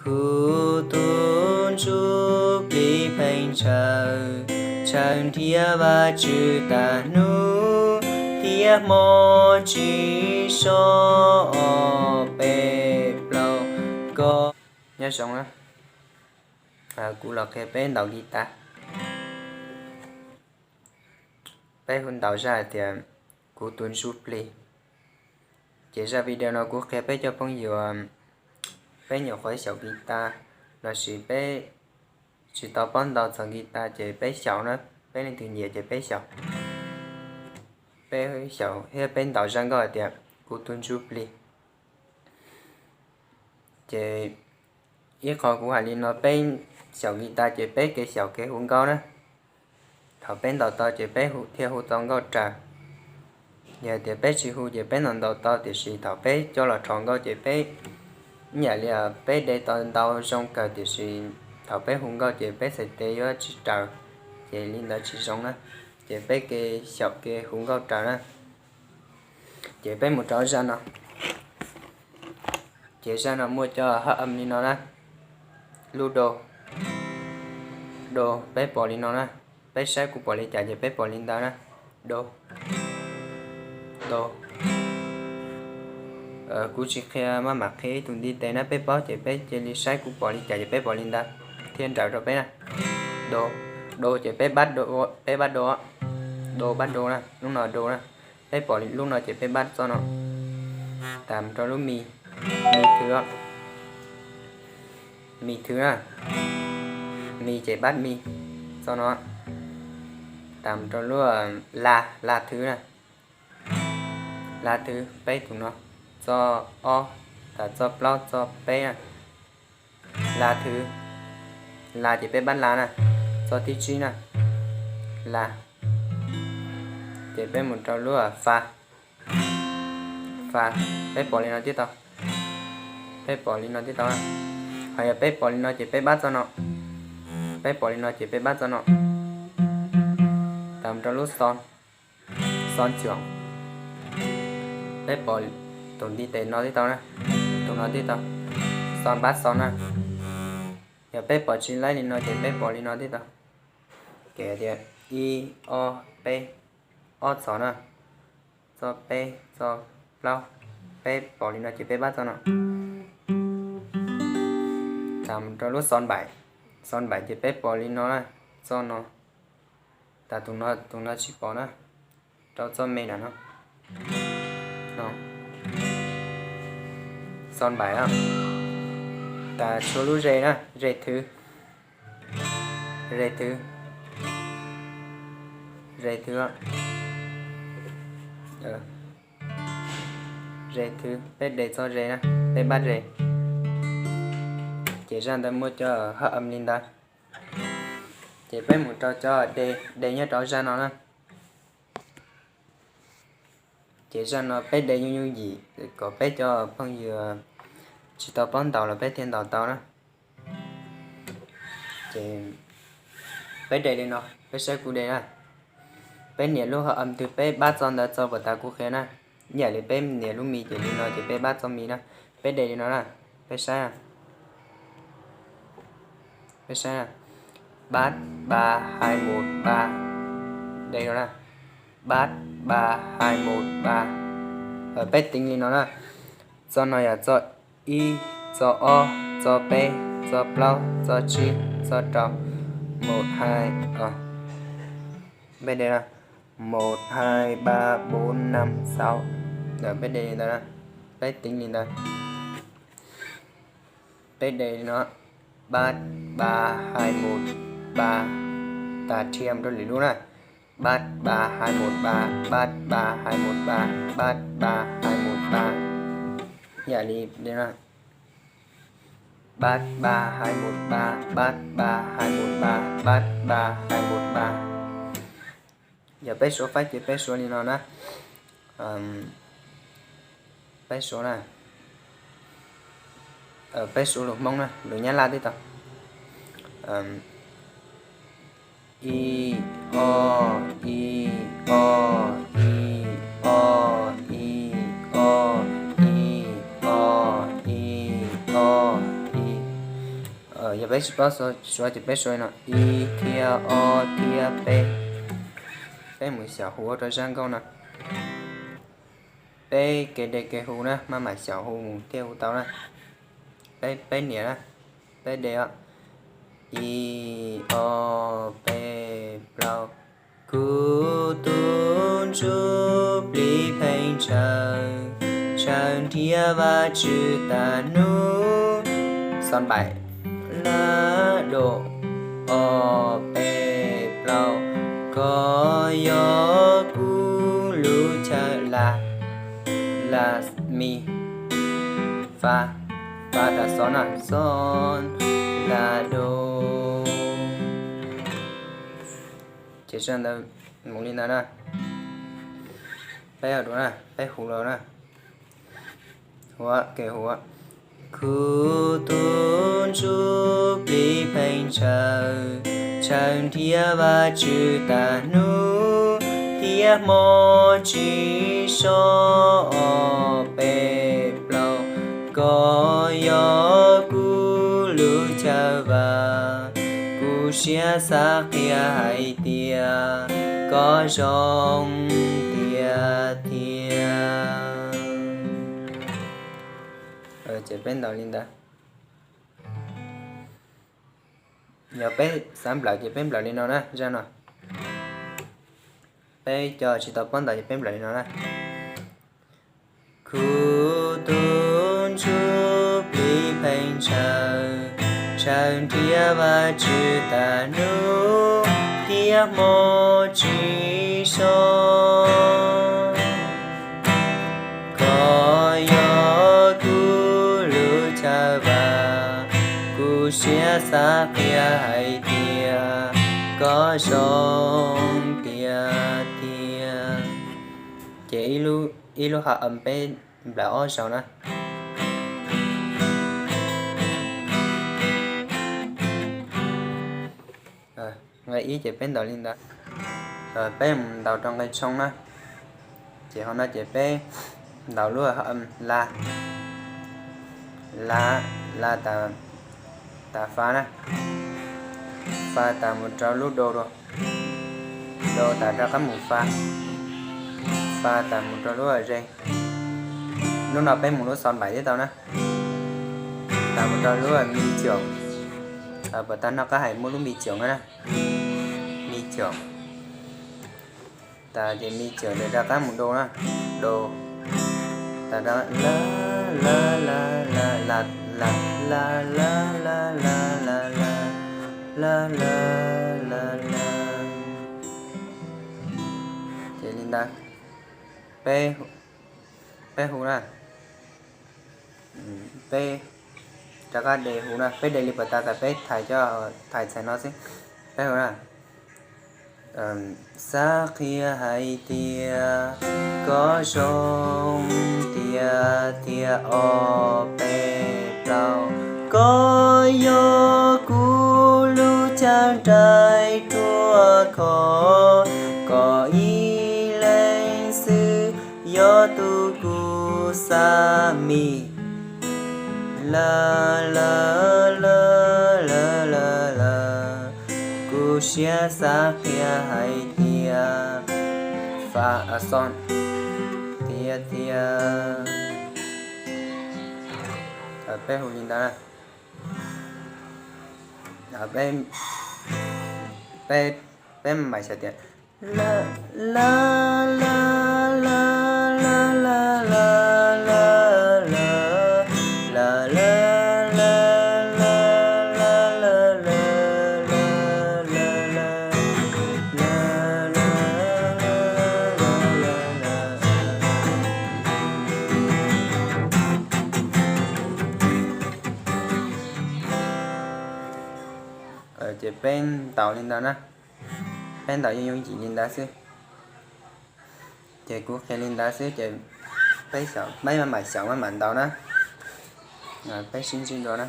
Kuv tus ntsuj plig pheej ntshaw, ntshaw nrhiav Vajtswv tas hnub thiab hmo, tsib so ob peb plaub ko. Nyob zoo na, kuv los qhia peb ntaus guitar. Peb hu ntaus zaj hais tias kuv tus ntsuj plig. Ces zaj video no kuv qhia peb cov phooj ywg, peb nyuam qhuav xyaum guitar lossis peb tsis tau paub ntau txog guitar ces peb xyaum na, peb leej twg nyiam ces peb xyaum. Peb xyaum thiab peb ntaus zaj nkauj hais tias kuv tus ntsuj plig. Ces ib qho kuv hais li no, peb xyaum guitar ces peb kev xyaum kev hu nkauj na. Thaum peb ntaus tau ces peb thiaj hu tau nkauj raws. Yog tias peb tsis hu ces peb ntaus ntaus tau tiam sis thaum peb coj los rho nkauj ces peb, ib yam li peb de tau ntau zoo kawg tiam sis thaum peb hu nkauj ces peb txhais tes yuav tsis raws, ces li ntawd tsis zoo na. Ces peb kev xyaum kev hu nkauj raws na. Ces peb mus rau zaj no. Ces zaj no muaj cov haj am li no na. Lub do, do peb pom li no na. Peb saib kuv pom li cas ces peb pom li ntawd na. Do, do. Kuv tsis qhia maj mam qhia ib tug ntiv tes na, peb paub ces peb cia li saib kuv pom li cas ces peb pom li ntawd thiaj nrawm rau peb na. Do, do ces peb pab do, peb pab do, do pab do na, lub no do na. Peb pom lub no ces peb pab txoj no. Tas mus rau lub mi, mi thwv, mi thwv na. Mi ces pab mi, txoj no. Tas mus rau lub la, la thwv na. La thwv peb tus no, txoj ob, tas txoj plaub, txoj peb na. La thwv, la ces peb pab la na, txoj thib tsib na. La, ces peb mus rau lub fa, fa, peb pom li no tib tau, peb pom li no tib tau na. Ho yog peb pom li no ces peb pab txoj no, peb pom li no ces peb pab txoj no. Tas mus rau lub xo, xo cuam, peb pom tus ntiv tes no tib tau na, tus no tib tau, xo pab xo na. Yog peb pom tsis laib li no ces peb pom li no tib tau. Kev tias ib ob peb, ob txhos na, txoj peb, txoj plaub, peb pom li no ces peb pab txoj no. Tas mus rau lub xo npaim, xo npaim ces peb pom li no na, txoj no. Tas tus no, tus no tsis pom na, rau txoj me nram no. Xo npaim na. Tas tshuav lub ze na, ze thwv, ze thwv, ze thwv, ze thwv, peb de txoj ze na, peb pab ze. Ces zaj ntawd muaj cov haj am li ntawd. Ces peb mus rau cov de, de nyob rau zaj no na. Ces zaj no peb de yooj yooj yim kom peb cov phooj ywg tsis tau paub ntaus los peb thiaj ntaus tau na. Ces peb de li no, peb saib kuv de na. Peb nias lub haj am twg peb pab txoj ntawd txo puas tas kuv qhia na. Ib yam li peb nias lub mi ces li no ces peb pab txoj mi na. Peb de li no na, peb saib, peb saib, pab, ba, hai, mus, ba, de no na, pab, ba, hai, mus, ba. Peb teev li no na, txoj no yog txoj ib, txoj ob, txoj peb, txoj plaub, txoj tsib, txoj rau, một hai, peb de no, một hai ba bốn năm sáu. Peb de li ntawd, peb teev li ntawd. Peb de li no, pab, ba, hai, mus, ba, tas rhia mus rau lwm lub na. Pab, ba, hai, mus, ba, pab, ba, hai, mus, ba, pab, ba, hai, mus, ba. Yam li no, pab, ba, hai, mus, ba, pab, ba, hai, mus, ba, pab, ba, hai, mus, ba. Yog peb suav Fab ces peb suav li no na. Peb suav na, peb suav lus Hmoob na, lus Nyab Laj twb tau. Ib, ob, ib, ob, ib, ob, ib, ob, ib, ob, ib. Yog peb tsis paub suav ces peb suav no ib thiab ob thiab peb. Peb mus xyaum hu ua rau zaj nkauj no. Peb kev de kev hu na, maj mam xyaum hu mus thiaj hu tau na. Peb, peb nias na, peb de os. Ib, ob, peb, plaub. Kuv tus ntsuj plig pheej ntshaw, ntshaw nrhiav Vajtswv tas hnub. Xos npaim. La, do, ob, peb, plaub. Koj yog kuv lub chaw. La, la, mi, fa, fa tas xos na, xos, la, do. Ces zaj ntawd mus li ntawd na. Peb ua dua na, peb hu los na. Hu, kev hu. Kuv tus ntsuj plig pheej ntshaw, ntshaw nrhiav Vajtswv tas hnub thiab hmo tsis so. Ob, peb, plaub. Koj yog kuv lub chaw vam, kuv siab xav qhia hais tias koj zoo tiag tiag. Ces peb ntaus li ntawd. Yog peb xav nplawm ces peb nplawm li no na, zaj no. Peb cov tsis tau paub ntaus ces peb nplawm li no na. Kuv tus ntsuj plig pheej ntshaw, ntshaw nrhiav Vajtswv tas hnub thiab hmo tsis so. Koj yog kuv lub chaw vam, kuv siab xav qhia hais tias koj zoo tiag tiag. Ces ib lub hom peb nplawm ob zaug na. Nqe ib ces peb ntaus li ntawd. Peb mus ntaus rau nqe tshooj na. Ces hauv no ces peb ntaus lub la, la, la tas fa na, fa tas mus rau lub do, do tas rov qab mus fa, fa tas mus rau lub ze. Lub no peb mus lub xos npaim thiab tau na, tas mus rau lub mi coom. Puas tau noj qab hais muaj lub mi coom na, mi coom. Tas ces mi coom ces rov qab mus do na, do, tas rov la, la, la, la, la, la, la, la, la, la, la, la, la. Ces li ntawd, peb, peb hu na, peb rov qab de hu na, peb de li puas tas tas peb thais cov thais txhais no xwb. Peb hu na. Xav qhia hais tias koj zoo tiag tiag. Ob, peb, plaub. Koj yog kuv lub chaw nraim ruaj khov, koj ib leeg xwb yog tus kuv xav mi. La, la, la, la, la, la. Kuv siab xav qhia hais tias fa, a, xos tiag tiag. Peb hu li ntawd. Peb, peb, peb mam xyaum tias la, la, la, la, la, la, la, la, la, la, la, la, la, la, la, la, la, la, la. Ces peb ntaus li ntawd na, peb ntaus yooj yooj yim li ntawd xwb. Ces kuv qhia li ntawd xwb ces peb xyaum, peb maj mam xyaum maj mam ntaus na. Peb sib ntsib dua na.